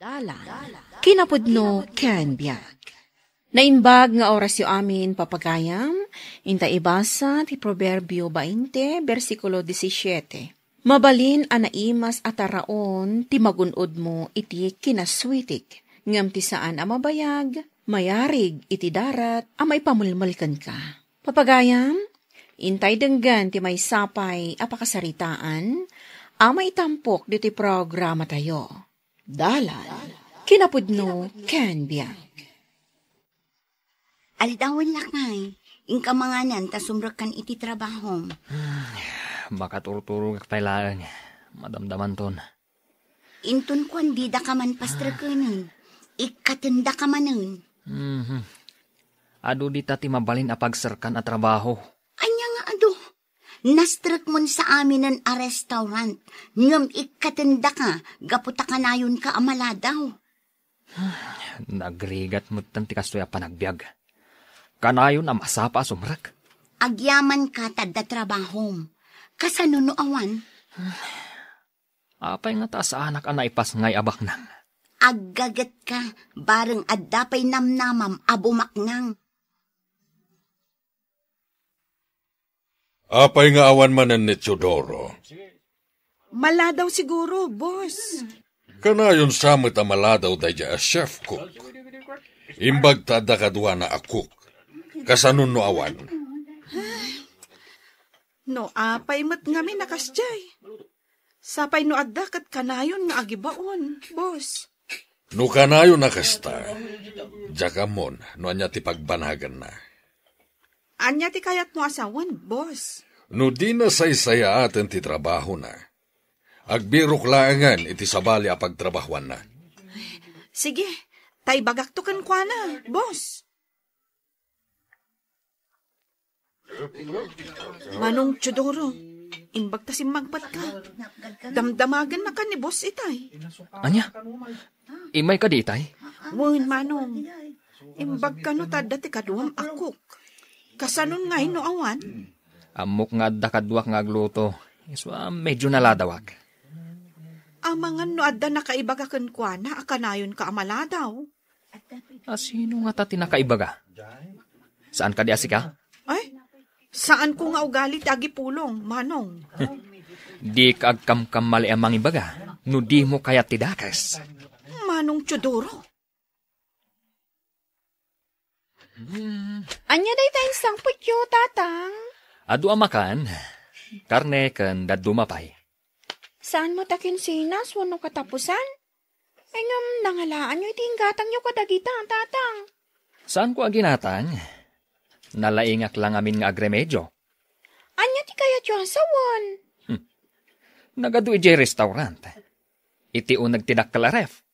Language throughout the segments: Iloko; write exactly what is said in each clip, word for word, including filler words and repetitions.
Dalan. Kinapudno ken biag. Naimbag nga orasyo amin, papagayam, inta ibasa ti Proverbio bainte, bersikulo disisiete. Mabalin a naimas a taraon ti magun-odmo iti kinaswitik, ngem ti saan a mabayag, mayarig iti darat a maipamelmel kenka. Papagayam, intay denggen ti maysa pay a pakasaritaan a maitampok ditoy programatayo. Dalan, kinapudno, ken biag. Aldawen, lakay, inka manganan ta sumrekkan iti trabahom. Makaturturogak pay laeng. Madamdamanton. Inton kuan, didaka man pastrekenen. Ikkatendaka manen. Mhm. Adu dita ti mabalin a pagserkan a trabaho. Ania nga adu? Nastrekmon sa aminen a restaurant, ngem ikkatendaka gapu ta kanayonka a maladaw. Nagrigat metten ti kastoy a panagbiag. Kanayon a masapa a sumrek. Agyamanka ta adda trabahom. Kasano no awan? Apay nga ta saanak a naipasngay a baknang? Aggagetka, bareng adda pay namnamam a bumaknang. Apay nga awan manen ni Teodoro? Maladaw siguro, boss. Kanayon sa met a maladaw daydiay a chef cook. Imbag ta adda kaduana a cook. Kasano no awan? No apay met ngamin a kasdiay. Sapay no adda ket kanayon nga agibaon, boss. No kanayon a kasta, diak ammon no ania ti pagbanaganna. Ania ti kayatmo a sawen, boss? No dina saysayaaten ti trabahona, agbirok laengen iti sabali a pagtrabahoanna. Sige, ta ibagakto kenkuana, boss. Manong Teodoro, imbag ta simmagpatka. Damdamagennakan ni boss itay. Ania? Immay kadi itay? Wen, Manong. Imbag kano ta adda ti kaduam a cook. Kasanon ngay no awan? Ammok nga adda kaduak nga agluto. Isu a medyo naladawak. Amangan no adda nakaibaga kenkuana a kanayonka a maladaw. A sino ngata ti nakaibaga? Saan kadi a sika? Ay, saanko nga ugali ti agipulong, Manong. Dika agkamkamali a mangibaga no dimo kayat ti dakes. Manong Teodoro. Ania dayta insangpetyo, Tatang? Adu a makan, karne ken dadduma pay. Saan met a kinsinas wenno katapusan? Ay, ngem nangalaanyo iti inggatangyo kadagita, Tatang. Saanko a ginatang. Nalaingak la ngamin nga agremedio. Ania ti kayatyo a sawen? Hmm. Nagadu idiay restaurant. Iti uneg ti dakkel a ref.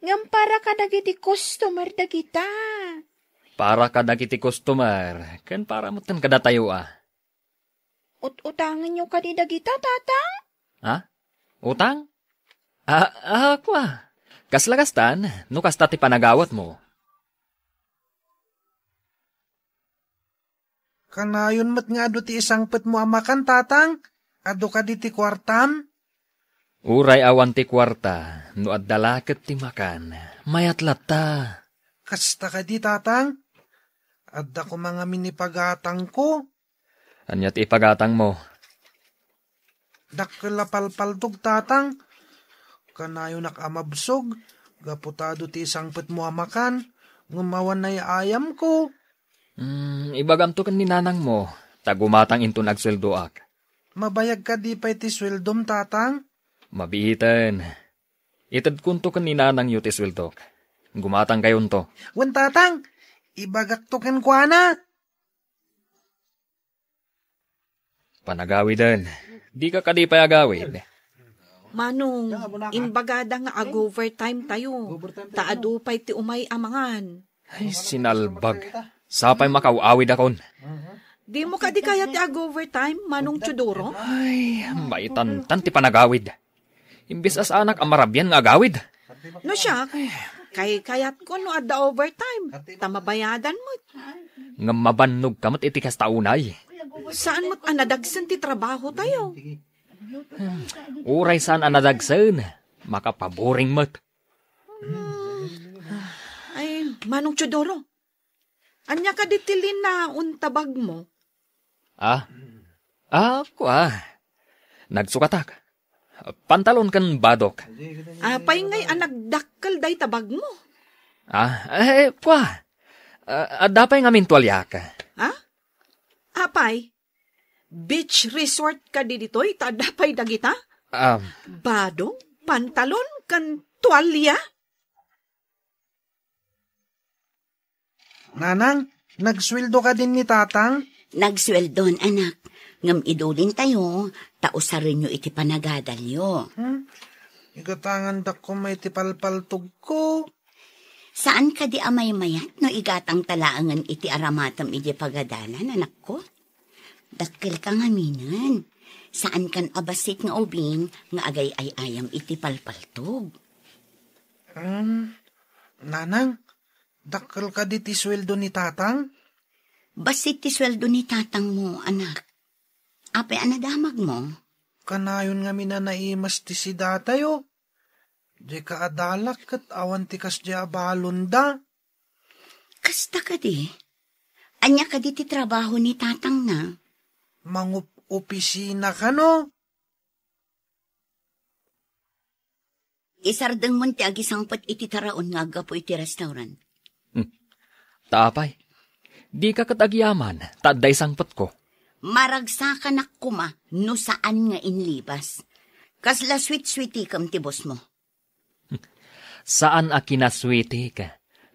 Ngem para kadagiti customer dagita. Para kadagiti customer, ken para metten kadatayo a. Ut-utangenyo kadi dagita, Tatang? Ha? Utang? Ah, ah, kua. Kasla kastan, no kasta ti panagawatmo. Kanayon met nga adu ti isangpetmo a makan, Tatang? Adu kadi ti kuartam? Uray awan ti kuarta, no adda la ket ti makan, mayat latta. Kasta kadi, Tatang? Adda koma ngamin ipagatangko. Ania ti ipagatangmo? Dakkel a palpaltog, Tatang. Kanayonak a mabsog, gapu ta adu ti isangpetmo a makan, ngem awan ay-ayamko. Hmm, ibagamto ken ni nanangmo, ta gumatang inton agsueldoak. Mabayag kadi pay ti sueldom, Tatang? Mabiiten. Itedkonto ken ni nanangyo ti sueldok. Gumatangkayonto. Wen, Tatang, ibagakto kenkuana. Panagawiden. Dika kadi pay agawid? Manong, imbagada nga ag-overtime tayo. Ta adu pay ti umay a mangan. Ay, sinalbag. Sapay makaaw-awidakon. Dimo kadi kayat ti ag-overtime, Manong Teodoro? Ay, maitantan ti panagawid. Imbes a saanak a marabian nga agawid. No siak, kaykayatko no adda overtime, ta mabayadan met. Ngem mabannogka met iti kasta unay. Saan met a nadagsen ti trabaho tayo? Uray saan a nadagsen, makapaboring met. Ay, Manong Teodoro, ania kadi ti linaon ta bagmo? Ah? Ah, kua. Nagsukatak. Pantalon ken badok. Apay ngay a nagdakkel dayta bagmo? Ah, eh, kua. Ah, adda pay ngamin tualiak. Ha? Apay? Beach resort kadi ditoy, ta adda pay dagita? Um, Badong, pantalon, ken tualia? Nanang, nagsueldo kadin ni Tatang? Nagsueldon, anak. Ngem idulintayo, ta usarenyo iti panagadalyo. Hmm? Igatangandak koma iti palpaltogko. Saan kadi a maymayat no igatangta laengen iti aramatem idiay pagadalan, anakko? Dakkelka ngaminen. Saankan a bassit nga ubing nga agay-ay-ayam iti palpaltog. Um, Nanang, dakkel kadi ti sueldo ni Tatang? Bassit ti sueldo ni Tatangmo, anak. Apay a nadamagmo? Kanayon ngamin a naimas ti sidatayo. Diay kaadalak ket awan ti kasdiay a balonda. Kasta kadi? Ania kadi ti trabaho ni tatangna? Mangup-opisina kano? Isardengmon ti agisangpet iti taraon nga aggapu iti restaurant. Hmm. Ta apay, dika ket agyaman, ta adda isangpetko. Maragsakanak koma no saan nga inlibas. Kasla sweet-sweetikem ti bossmo. Saan a kinasweetik,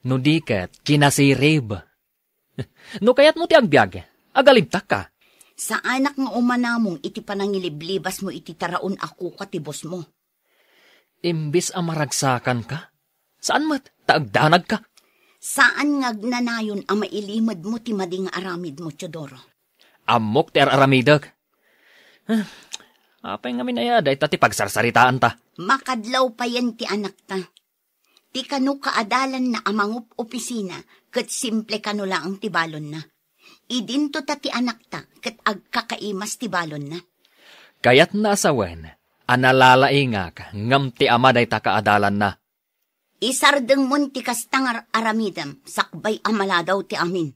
no di ket kinasirib. No kayatmo ti agbiag, agalibtakka. Saanak nga umanamong iti panangiliblibasmo iti taraon a kuka ti bossmo. Imbes a maragsakanka, saan met ta agdanagka. Saan nga agnanayon a mailimedmo ti madi nga aramidmo, Teodoro. Ammok ti ar-aramidek. Ah, apay ngamin aya dayta ti pagsarsaritaanta? Makadlaw payen ti anakta. Ti kano kaadalanna a mangup-opisina ket simple kano laeng ti balonna. Idinto ta ti anakta ket agkakaimas ti balonna. Kayatna a sawen a nalalaingak ngem ti ama dayta kaadalanna. Isardengmon ti kasta nga ar-aramidem sakbay a maladaw ti amin.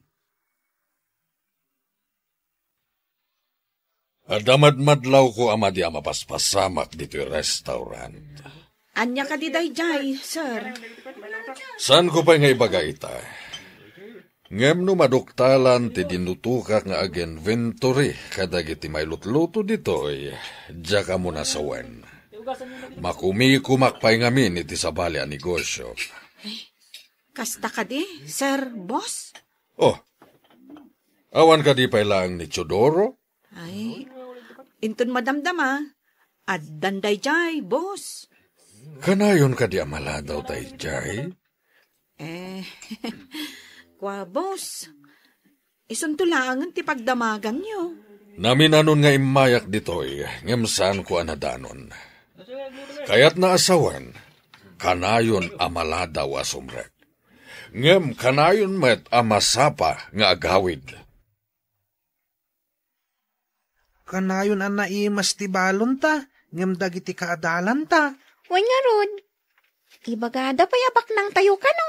Adda madmadlawko a madi a mapaspasamak ditoy restaurant. Ania kadi daydiay, sir? Saanko pay nga ibaga ita. Ngem no maduktalan ti dinutokak nga ag-inventory kadagiti mailutluto ditoy, diak ammo a sawen. Makumikumak pay ngamin iti sabali a negosio. Kasta kadi, sir, boss? Oh, awan kadi pay laeng ni Teodoro? Ay, inton madamdama, addan daydiay, boss. Kanayon kadi a maladaw daydiay? Eh, kua, boss. Isunto laengen ti pagdamaganyo. Naminanon nga immayak ditoy, ngem saanko a nadanon. Kayatna a sawen, kanayon a maladaw a sumrek. Ngem kanayon met a masapa nga agawid. Kanayon a naimas ti balonta, ngem dagiti kaadalanta. Wen ngarud, ibagada pay a baknangtayo kano.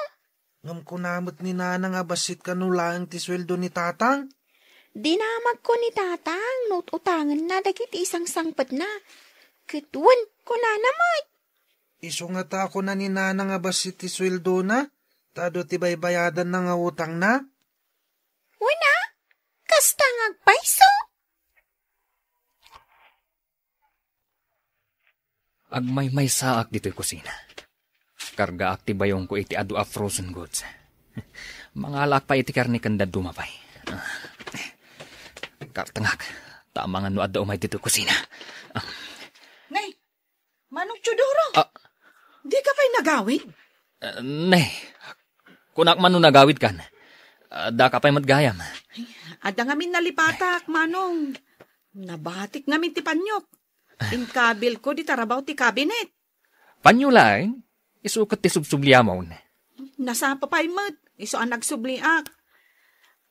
Ngem kuna met ni Nanang a bassit kano laeng ti sueldo ni Tatang? Dinamagko ni Tatang no ut-utangenna dagiti isangsangpetna. Ket wen, kunana met. Isu ngata a kuna ni Nanang a bassit ti sueldona, ta adu ti baybayadanna nga utangna? Wen a, kasta nga agpayso. Agmaymaysaak ditoy kusina. Kargaak ti bayongko iti adu a frozen goods. Mangalaak pay iti karne ken dadduma pay. Ah. Kartengak, ta amangan no adda umay ditoy kusina. Ah. Nay, Manong Teodoro! Ah. Dika pay nagawid? Ah, ne, kunak man no nagawidkan. Ah, daka pay met gayam. Ay, adda ngamin nalipatak, Manong. Nabatik ngamin ti panyok. Inkabilko di tarabaw ti kabinet. Panyo laeng, isu ket ti subsubliamon. Nasapa pay met, isu a nagsubliak.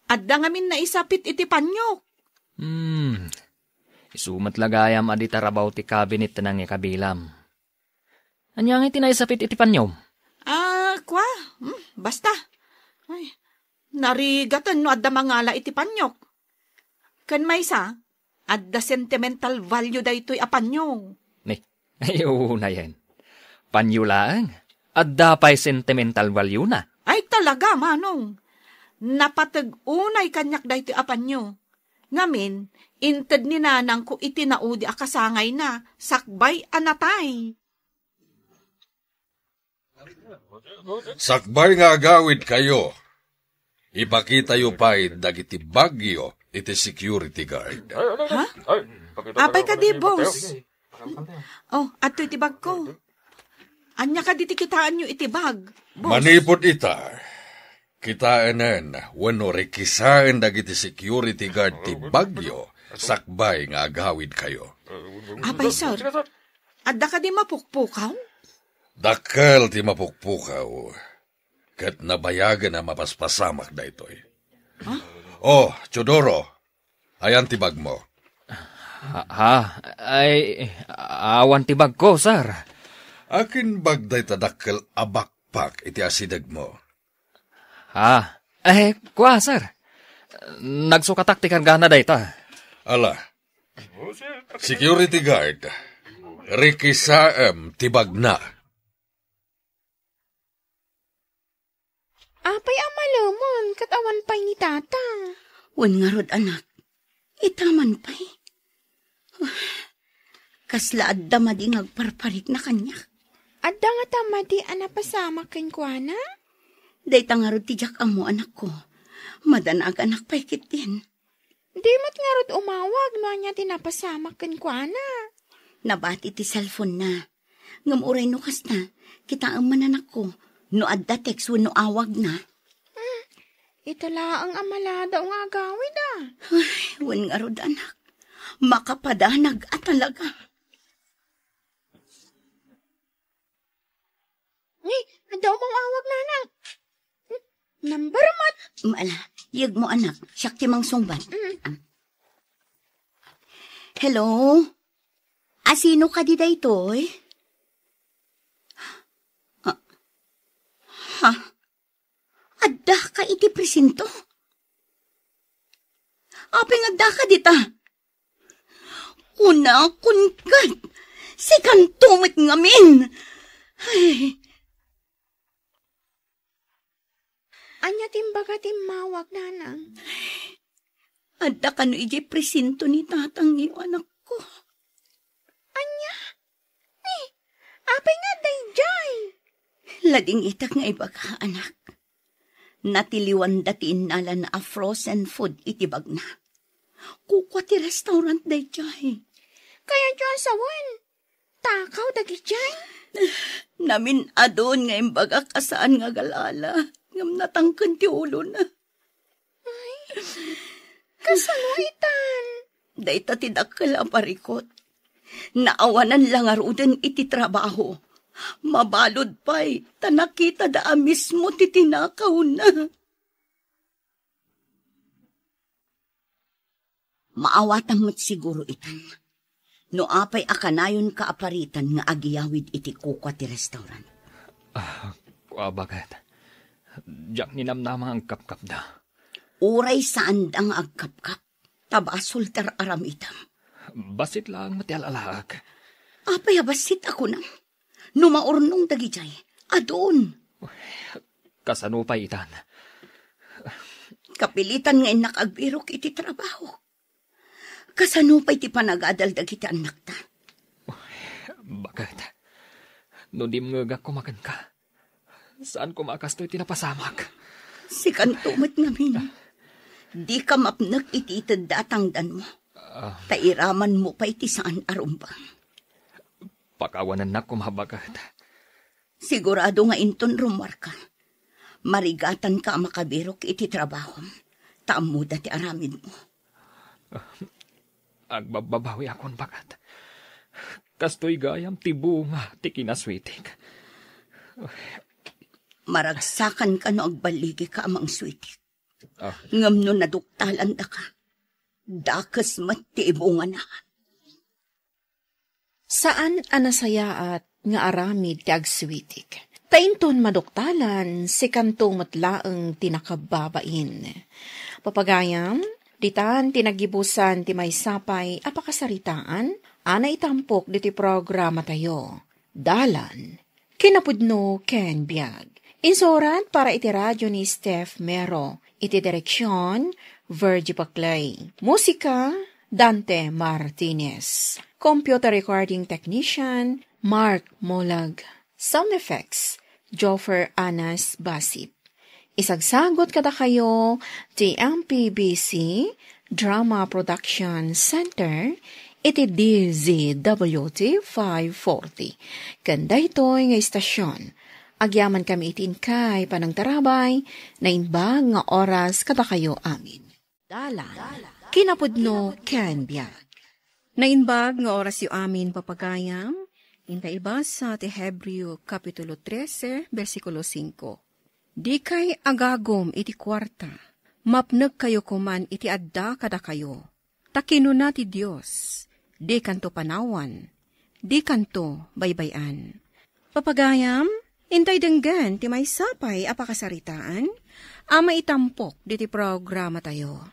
Adda ngamin naisapit iti panyok. Hmm. Isu met la gayam a di tarabaw ti kabinet ti nangikabilam. Ania ngay ti naisapit iti panyom? Ah, Wa, hmm, basta. Ay, narigaten no adda mangala iti paniok. Ken maysa, adda sentimental value daytoy a panio. Ni, ay, unayen. Panio laeng. Adda pay sentimental value na. Ay, talaga, Manong. Napateg unay kaniak daytoy a panio. Ngamin, inted ni nanangko iti naudi a kasangayna, sakbay a natay. Sakbay nga agawidkayo, ipakitayo pay dagiti bagyo iti security guard. Ha? Apay kadi, boss? Oh, adtoy ti bagko. Ania kadi ti kitaenyo iti bag, boss? Manipud ita, kitaenen wenno rikisaen dagiti security guard ti bagyo sakbay nga agawidkayo. Apay, sir? Adda kadi mapukpukaw? Dakkel ti mapukpukaw, ket nabayagen a mapaspasamak daytoy. Ha? Oh, Teodoro, ayan ti bagmo? Ha, ha? Ay, awan ti bagko, sir. Akin bag dayta dakkel a backpack iti asidegmo? Ha? Eh, kua, sir. Nagsukatak ti kargana dayta. Ala, security guard, rikisaem ti bagna. Apay a malemon ket awan pay ni tata? Wen ngarud, anak. Ita man pay. Kasla adda madi nga agparparikna kaniak. Adda ngata madi a napasamak kenkuana? Dayta ngarud ti diak ammo, anakko. Madanaganak pay ketdin. Di met ngarud umawag no ania ti napasamak kenkuana. Nabati ti cellphone-na. Ngem uray no kasta, kitaem man, anakko, no adda text wenno awagna. Hmm, ita laeng a maladaw nga agawid, a. Ay, wen ngarud, anak. Makapadanag a talaga. Ni, adda umawag, nanang. Number met. Ala, yegmo, anak. Siak ti mangsungbat. Mm. Ah. Hello? Asino kadi daytoy? Ah. Ha? Addaka iti presinto? Apay nga addaka dita? Kunakon ket, sikanto met ngamin. Ay. Ania ti imbaga ti immawag, nanang? Adda kano idiay presinto ni tatangyo, anakko. Ania? Ni, apay nga adda idiay? Ladingitak nga ibaga, anak. Natiliwanda ti innalana a frozen food iti bagna. Kukua ti restaurant daydiay. Kayatyo a sawen, takaw dagidiay? Namin-adun nga imbagak a saan nga agalala, ngem natangken ti ulona. Ay, kasano itan? Dayta ti dakkel a parikut. Naawanan la ngaruden iti trabaho. Mabalud pay, ta nakitada a mismo ti tinakawna. Maawatan met siguro itan. No apay a kanayonka a paritan nga agyawid iti kukua ti restaurant. Ah, kua, baket. Diak ninamnama nga agkapkapda. Uray saanda nga agkapkap, ta basol ti ar-aramidem. Bassit laeng met ti al-alaek. Apay a bassit a kunam? No maurnong dagidiay, adun. Kasano pay itan? Kapilitan nga innak agbirok iti trabaho. Kasano pay ti panagadal dagiti annakta? Baket, no dimngegak koma kenka, saan koma a kastoy ti napasamak. Sikanto met ngamin. Dika mapnek iti itedda a tangdanmo. Ah. Ta iramanmo pay ti saan a rumbeng. Pakawanennak koma, baket. Sigurado nga inton rummuarka, marigatanka a makabirok iti trabahom, ta ammoda ti aramidmo. Agbabbabawiakon, baket. Kastoy gayam ti bunga ti kinasweetik. Maragsakanka no agballigika a mangsweetik. Ah. Ngem no naduktalandaka, dakes met ti ibungana. Saan a nasayaat nga aramid ti agsweetik. Ta inton maduktalan, sikanto met laeng ti nakabbabain. Papagayam, ditan ti naggibusan ti maysa pay a pakasaritaan a naitampok ditoy programatayo, Dalan, Kinapudno ken Biag. Insurat para iti radio ni Steph Mero, iti direksion, Virgie Paclay. Musika, Dante Martinez. Computer recording technician, Mark Molag. Sound effects, Joffer Anas Basip. Isagsagut kadakayo ti M P B C Drama Production Center iti D Z W T five forty. Ken daytoy nga istasyon, agyamankami iti inkay panangtarabay, naimbag nga oras kadakayo amin. Dalan, kinapudno ken biag. Naimbag nga orasyo amin, papagayam, inta ibasa ti Hebreo Kapitulo trese, bersikulo singko. Dikay agagum iti kuarta, mapnekkayo koman iti adda kadakayo. Ta kinuna ti Dios, dikanto panawan, dikanto baybay-an. Papagayam, intay denggen ti maysa pay a pakasaritaan a maitampok diti programatayo.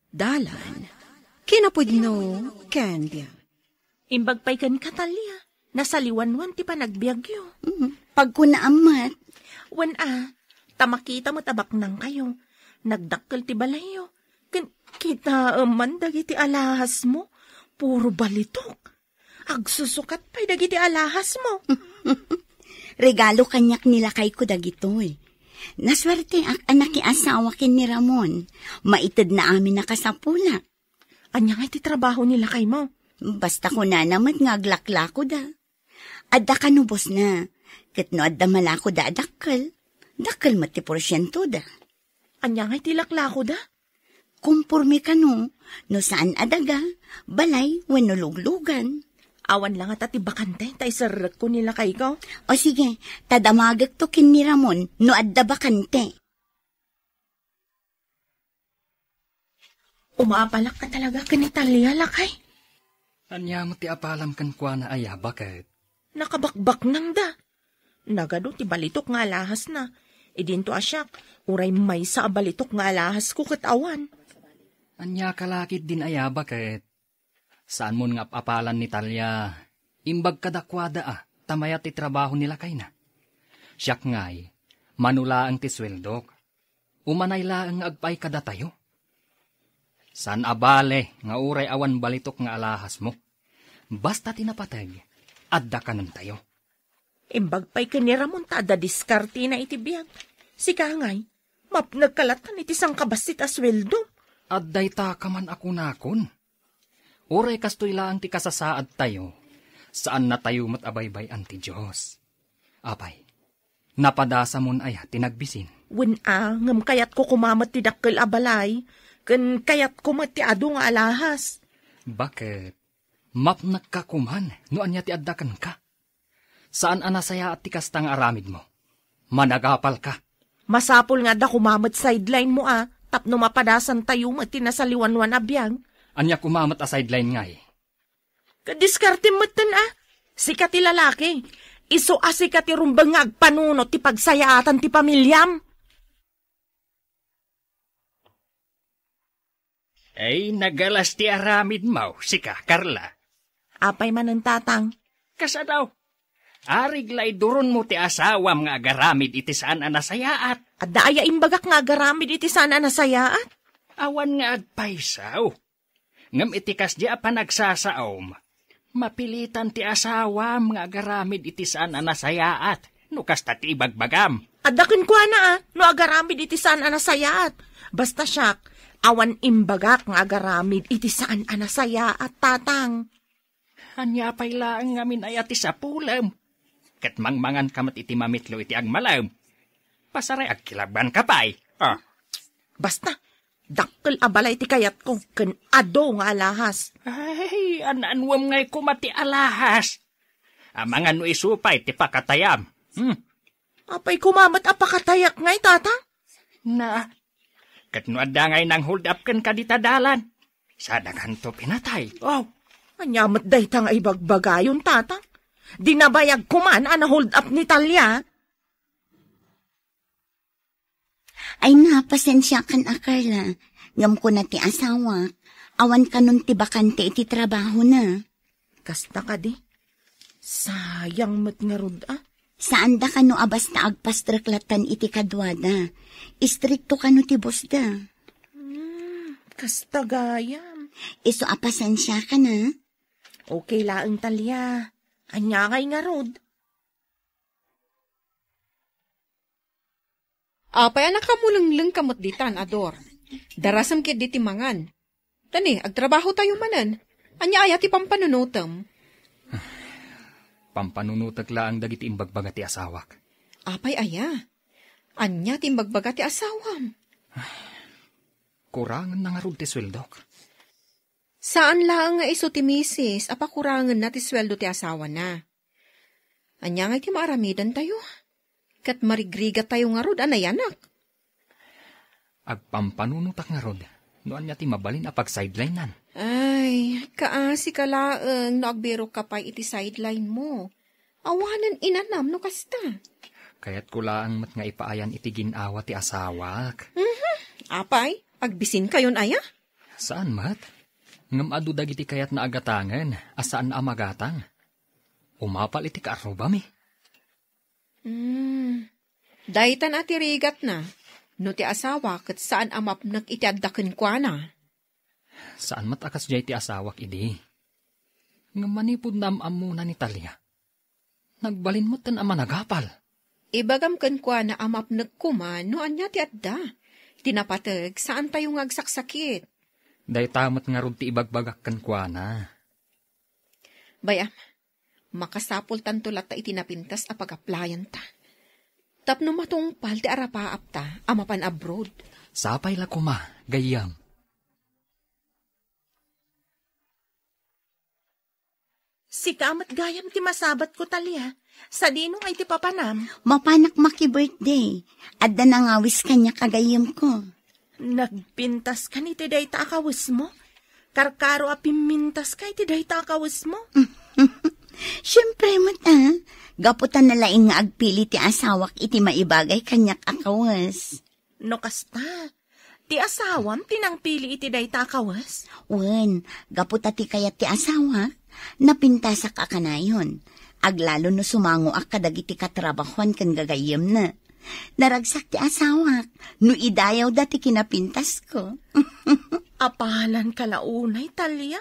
Dalan, kinapudno, ken biag. Imbag pay kenka, Talia, nasaliwanwan ti panagbiagyo. Mm, pagkunaam met. Wen a, ta makita met a baknangkayo. Nagdakkel ti balayyo. Ken kitaem man dagiti alahasmo. Puro balitok. Agsusukat pay dagiti alahasmo. Regalo kaniak ni lakayko dagitoy. Nasuerteak a nakiasawa ken ni Ramon. Maitedna amin a kasapulak. Ania ngay ti trabaho ni lakaymo? Basta kunana met nga aglaklakoda. Adda kanubosna. Ket no adda malakoda a dakkel, dakkel met ti porsientoda. Ania ngay ti laklakoda? Komporme kano, no saan a daga, balay wenno luglugan. Awan la ngata ti bakante, ta iserrekko ni lakayko. O sige, ta damagekto ken ni Ramon no adda bakante. Umaapalak ka talaga ken ni Talia, lakay. Ania met ti apalam kenkuana aya, baket? Nakabakbaknangda. Nagadu ti balitok nga alahasna. Idinto a siak, uray maysa a balitok nga alahasko ket awan. Ania ka la ketdin aya, baket? Saanmon nga ap-apalan ni Talia. Imbag kadakuada a, ta mayat ti trabaho ni lakayna. Siak ngay, mano laeng ti sueldok. Umanay laeng nga agpaay kadatayo. Saan a bale nga uray awan balitok nga alahasmo. Basta ti napateg, adda kanentayo. Imbag pay ken ni Ramon ta adda diskartena iti biag. Sika ngay, mapnekka lattan iti sangkabassit a sueldo. Adda ita ka man a kunakon. Uray kastoy laeng ti kasasaadtayo, saannatayo met a baybay-an ti Dios. Apay, napadasamon aya ti nagbisin? Wen a, ngem kayatko koma met ti dakkel a balay, ken kayatko met ti adu nga alahas. Baket, mapnekka koman no ania ti adda kenka. Saan a nasayaat ti kasta nga aramidmo. Managapalka. Masapul nga adda koma met sideline mo a, tapno mapadasantayo met ti nasaliwanwan a biag. Ania koma met a sideline ngay? Kadiskartem metten a. Sika ti lalaki. Isu a sika ti rumbeng nga agpanunot ti pagsayaatan ti pamiliam. Ay, nagalas ti aramidmo, sika, Carla. Apay manen, tatang? Kasano? Arig la iduronmo ti asawam nga agaramid iti saan a nasayaat. Adda aya imbagak nga agaramid iti saan a nasayaat? Awan nga agpayso. Ngem iti kasdi a panagsasaom, mapilitan ti asawam nga agaramid iti saan a nasayaat, no kasta ti ibagbagam. Adda kenkuana a, no agaramid iti saan a nasayaat. Basta siak, awan imbagak nga agaramid iti saan a nasayaat, tatang. Ania pay laeng ngamin aya ti sapulem? Ket mangmanganka met iti mamitlo iti agmalem. Pasaray agkilabanka pay. Ah. Basta, dakkel a balay ti kayatko, ken adu nga alahas. Ay, an-annuem ngay koma ti alahas. Amangan no isu pay ti pakatayam. Hmm. Apay koma met a pakatayak ngay, tatang? Na, ket no adda ngay nang-hold up kenka dita dalan, sadakanto pinatay. Oh. Ania met dayta nga ibagbagayon, tatang? Dinabayag koman a na-hold up ni Talia. Ay na, pasensiakan a, Carla. Ngem kuna ti asawak, awan kanon ti bakante iti trabahona. Kasta kadi? Sayang met ngarud, a. Saanda kano a basta agpastrek lattan iti kaduada. Istrikto kano ti bosda. Hmm, kasta gayam. Isu a pasensiakan a. Okay laeng, Talia. Ania ngay ngarud? Apay a nakamulengleng ka met ditan, Ador? Darasem ketdi ti mangan. Tani, agtrabaho tayo manen. Ania aya ti pampanunotem? Pampanunotek laeng dagiti imbagbaga ti asawak. Apay aya? Ania ti imbagbaga ti asawam? Kurangen na ngarud ti sueldok. Saan laeng nga isu ti misis a pakurangenna ti sueldo ti asawana. Ania ngay ti maaramidantayo? Ket marigrigattayo ngarud a nayanak. Agpampanunotak ngarud no ania ti mabalin a pag-sidelinean. Ay, kaasi ka laeng no agbirokka pay iti sideline mo. Awanen inanam no kasta. Kayatko laeng met nga ipaayan iti gin-awa ti asawak. Mhm. Apay, agbisinkayon aya? Saan met? Ngem adu dagiti kayatna a gatangen a saan a magatang. Umapal iti kaarrubami. Hmm. Daytan a ti rigatna, no ti asawa ket saan a mapnek iti adda kenkuana. Saan met a kasdiay ti asawak idi. Ngem manipud naam-ammona ni Talia, nagbalin metten a managapal. Ibagam kenkuana a mapnek koma no ania ti adda. Ti napateg, saantayo nga agsaksakit. Dayta met ngarud ti ibagbagak kenkuana. Bay-am, makasapultanto latta iti napintas a pagaplayanta. Tapno matungpal ti arapaapta a mapan abroad. Sapay la koma, gayyem. Sika met gayam ti masabatko, Talia. Sadino ngay ti papanam? Mapanak maki-birthday. Adda nangawis kaniak a gayyemko. Nagpintaskan iti dayta a kawesmo? Karkaro a pimmintaska iti dayta a kawesmo? Siempre met, a. Gapu ta nalaing nga agpili ti asawak iti maibagay kaniak a kawes. No kasta, ti asawam ti nangpili iti dayta a kawes? Wen, gapu ta ti kayat ti asawak, napintasak a kanayon. Aglalo no sumangoak kadagiti katrabahuan ken gagayyemna. Naragsak ti asawak no idayawda ti kinapintasko. Apalan ka la unay, Talia.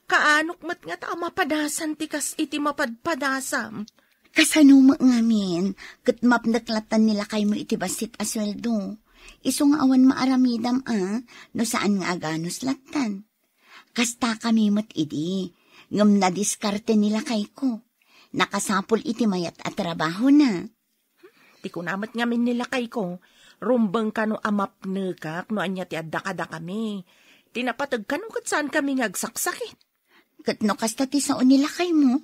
Kaanok met ngata a mapadasan ti kas iti mapadpadasam. Kasano met ngamin, ket mapnek lattan ni lakaymo iti bassit a sueldo. Isu nga awan maaramidam a, no saan nga aganus lattan. Kastakami met idi, ngem nadiskarte ni lakayko. Nakasapul iti mayat a trabahona. Ti kuna met ngamin ni lakayko, rumbeng kano a mapnekak no ania ti adda kadakami. Ti napateg kano ket saankami nga agsaksakit. Ket no kasta ti sao ni lakaymo,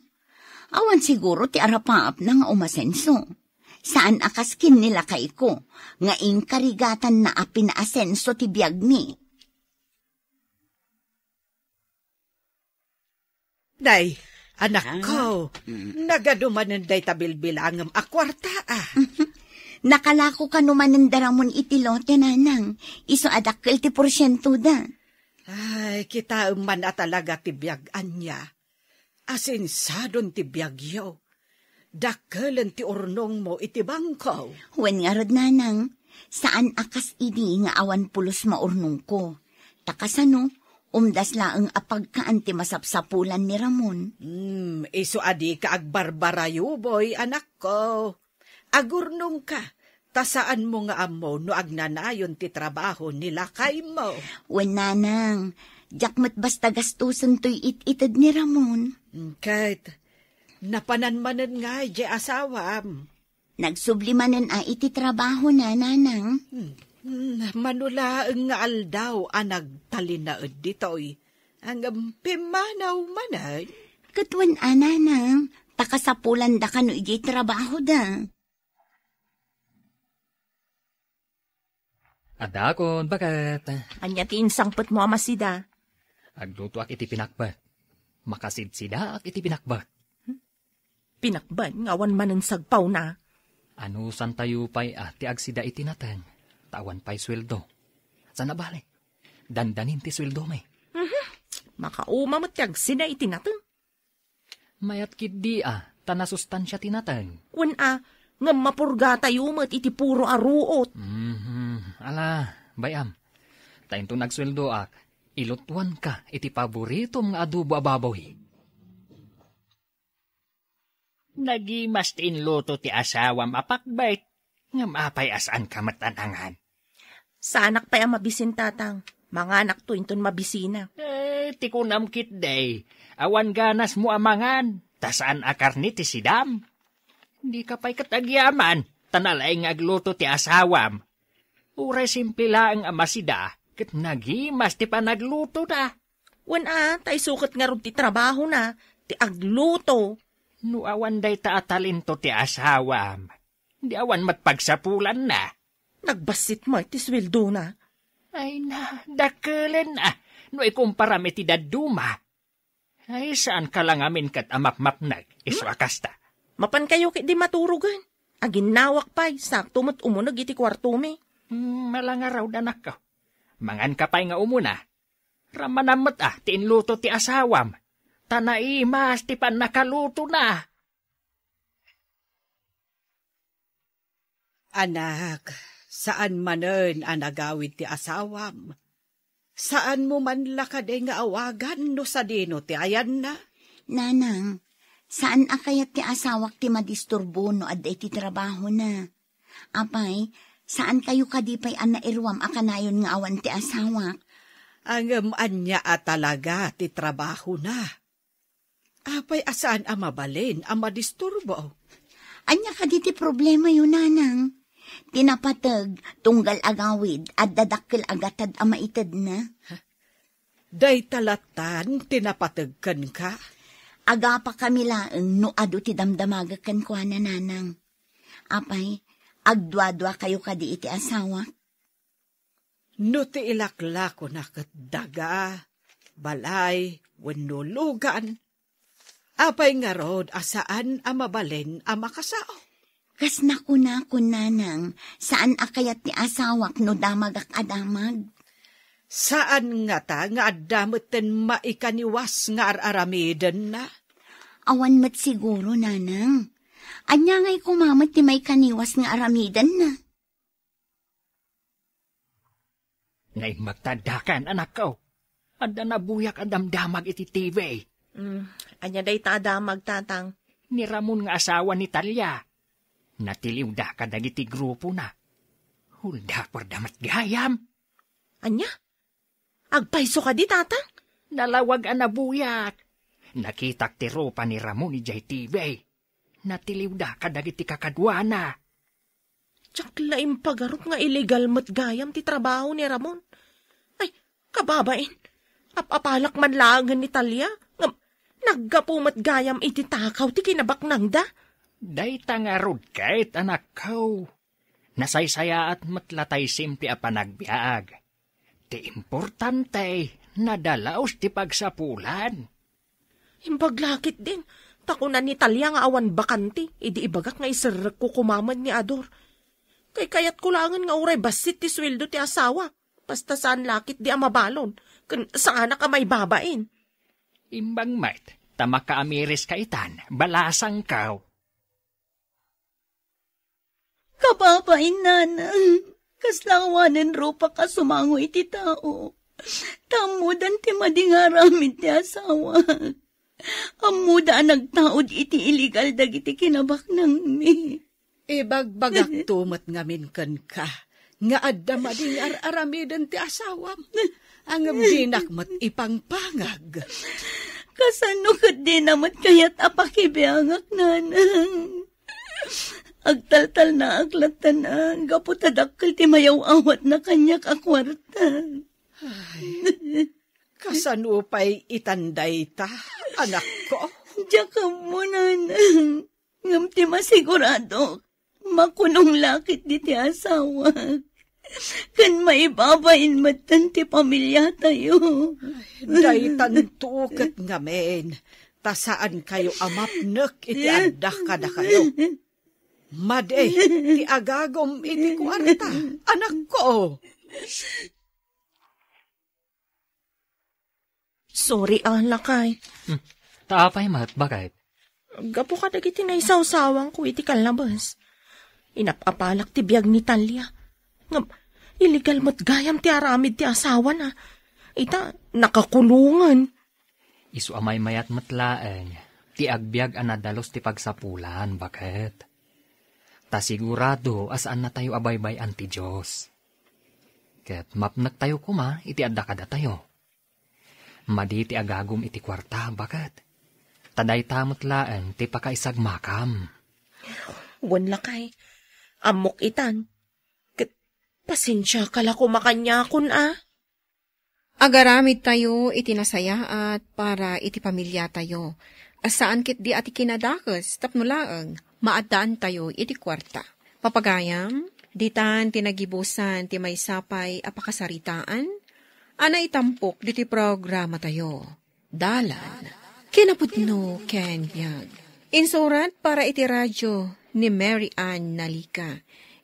awan siguro ti arapaapna nga umasenso. Saan a kas ken ni lakayko, nga inkarigatanna a pinaasenso ti biagmi. Day, anakko, ah, mm, nagadu manen dayta bilbilangem a kuarta, a. Nakalako kano manen da Ramon iti lote, nanang. Isu a dakkel ti porsientoda. Ay, kitaem man a talaga ti biag ania. Asinsadon ti biagyo. Dakkelen ti urnongmo iti bangko. Wen ngarud, nanang, saan a kas idi nga awan pulos maurnongko. Ta kasano, umdas laeng a pagkaan ti masapsapulan ni Ramon. Hmm, isu a dika agbarbarayo, boy, anakko. Agurnongka, ta saanmo nga ammo no agnanayon ti trabaho ni lakaymo. Wen, nanang, diak met basta gastusen toy it-ited ni Ramon. Hmm, ket, napanan manen nga diay asawam. Nagsubli manen a iti trabahona, nanang. Hmm, hmm, mano laeng nga aldaw a nagtalinaed ditoy. Ngem pimmanaw manen. Ket wen a, nanang, ta kasapulanda kano idiay trabahoda. Adakon, baket. Ania ti insangpetmo a masida? Aglutoak iti pinakbet. Makasidsidaak iti pinakbet. Pinakbet nga awan manen sagpawna. Anusantayo pay a ti agsida iti nateng? Ta awan pay sueldo. Saan a bale, dandanin ti sueldomi. Mhm. Makauma met ti agsina iti nateng. Mayat ketdi a, ta nasustansia ti nateng. Wen a, ngem mapurgatayo met iti puro a ruot. Mhm. Ala, bay-am. Ta inton agsueldoak, ilutuanka iti paboritom nga adobo a baboy. Nagimas ti inluto ti asawam a pakbet, ngem apay a saanka met a nangan? Saanak pay a mabisin, Tatang. Manganakto inton mabisina. Eh, ti kunam ketdi, awan ganasmo a mangan, ta saan a karne ti sidam. Dika pay ket agyaman, ta nalaing nga agluto ti asawam. Uray simple laeng a masida, ket nagimas ti panaglutona. Wen a, ta isu ket ngarud ti trabahona, ti agluto. No awan dayta a talento ti asawam, di awan met pagsapulanna. Nagbassit met ti sueldona. Ay na, dakkelen a, no ikumparam iti dadduma. Ay, saanka la ngamin ket a mapmapnek, isu a kasta. Mapankayo ketdi maturogen. Aginnawak pay, sakto met umuneg iti kuartomi. Hmm, malangarud, anakko. Manganka pay nga umuna. Rammanam met a, ti inluto ti asawam. Ta naimas ti pannakalutona. Anak, saan manen a nagawid ti asawam. Saanmo man la kadi nga awagan no sadino ti ayanna? Nanang, saan a kayat ti asawak ti madisturbo no adda iti trabahona. Apay, saan kayo kadi pay a nairuam a kanayon nga awan ti asawak? Ngem ania a talaga ti trabahona? Apay a saan a mabalin a madisturbo? Ania kadi ti problemayo, Nanang? Ti napateg, tunggal agawid, adda dakkel a gatad a maitedna. Dayta lattan ti napateg kenka? Agapakami laeng no adu ti damdamagek kenkuana, Nanang. Apay, agduaduakayo kadi iti asawak? No ti ilaklakona ket daga, balay, wenno lugan, apay ngarud a saan a mabalin a makasao? Kas nakunakon, Nanang, saan a kayat ti asawak no damagak a damag. Saan ngata nga adda metten maikaniwas nga ar-aramidenna? Awan met siguro, Nanang. Ania ngay koma met ti maikaniwas nga aramidenna? Naimbag ta addakan, anakko. Adda nabuyak a damdamag iti T V. Mm, ania dayta a damag, Tatang? Ni Ramon nga asawa ni Talia. Natiliwda kadagiti grupona. Huldaperda met gayam. Ania? Agpayso kadi, Tatang? Nalawag a nabuyak. Nakitak ti rupa ni Ramon idiay T V. Natiliwda kadagiti kakaduana. Diak la impagarup nga illegal met gayam ti trabaho ni Ramon. Ay, kababain, ap-apalak man laengen ni Talia, ngem naggapu met gayam iti takaw ti kinabaknangda. Dayta ngarud ket, anakko. Nasaysayaat met la tay simple a panagbiag. Ti importante, nadalaos ti pagsapulan. Imbag la ketdin, ta kuna ni Talia nga awan bakante, idi ibagak nga iserrekko koma met ni Ador. Kaykayatko laengen nga uray bassit ti sueldo ti asawa, basta saan la ketdi a mabalon, ken saanak a maibabain. Imbag met, ta makaamiriska itan, balasangko. Kababain, Nanang, kasla awanen rupak a sumango iti tao. Ta ammodan ti madi nga aramid ti asawak. Ammoda a nagtaud iti illegal dagiti kinabaknangmi. Ibagbagakto met ngamin kenka nga adda madi nga ar-aramiden ti asawam. Ngem dinak met ipangpangag. Kasano ket dina met kayat a pakibiangak, Nanang? Agtaltalnaak latta, Nang, gapu ta dakkel ti mayaw-awatna kaniak a kuarta. Ay, kasano pay itan dayta, anakko? Diak ammo, Nanang. Ngem ti masigurado, makunong la ketdi ti asawak. Ken maibabain metten ti pamiliatayo. Daytanto ket ngamin, ta saankayo a mapnek iti adda kadakayo. Madi ti agagum iti kuarta, anakko. Sorry, ah, lakay. Hmm. Ta apay met, baket? Gapu kadagiti naisawsawangko iti kallabas. Inap-apalak ti biag ni Talia. Ngem, illegal met gayam ti aramid ti asawana. Ita, nakakulongen. Isu a maymayat met laeng ti agbiag a nadalus ti pagsapulan, baket. Ta sigurado a saannatayo a baybay-an ti Dios. Ket mapnektayo koma iti adda kadatayo. Madi ti agagum iti kuarta, baket. Ta dayta met laeng ti pakaisagmakam. Wen, lakay, ammok itan. Ket pasensiaka la koma kaniakon, a? Agaramidtayo iti nasayaat para iti pamiliatayo, a saan ketdi a ti kinadakes tapno laeng maaddaantayo iti kuarta. Papagayam, ditan ti nagibusan ti maysa pay a pakasaritaan a naitampok ditoy programatayo. Dalan, kinapudno ken biag. Insurat para iti radyo ni Mary Ann Nalica.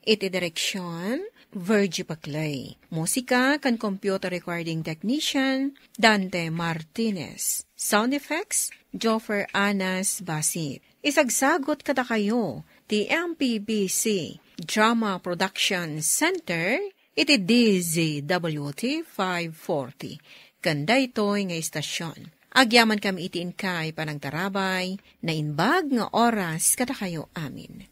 Iti direksyon, Virgie Paclay. Musika ken computer recording technician, Dante Martinez. Sound effects, Joffer Anas Basit. Isagsagot kadakayo ti M P B C Drama Production Center iti D Z W T five forty. Ken daytoy nga istasyon, agyamankami iti inkay panangtarabay, naimbag nga oras kadakayo amin.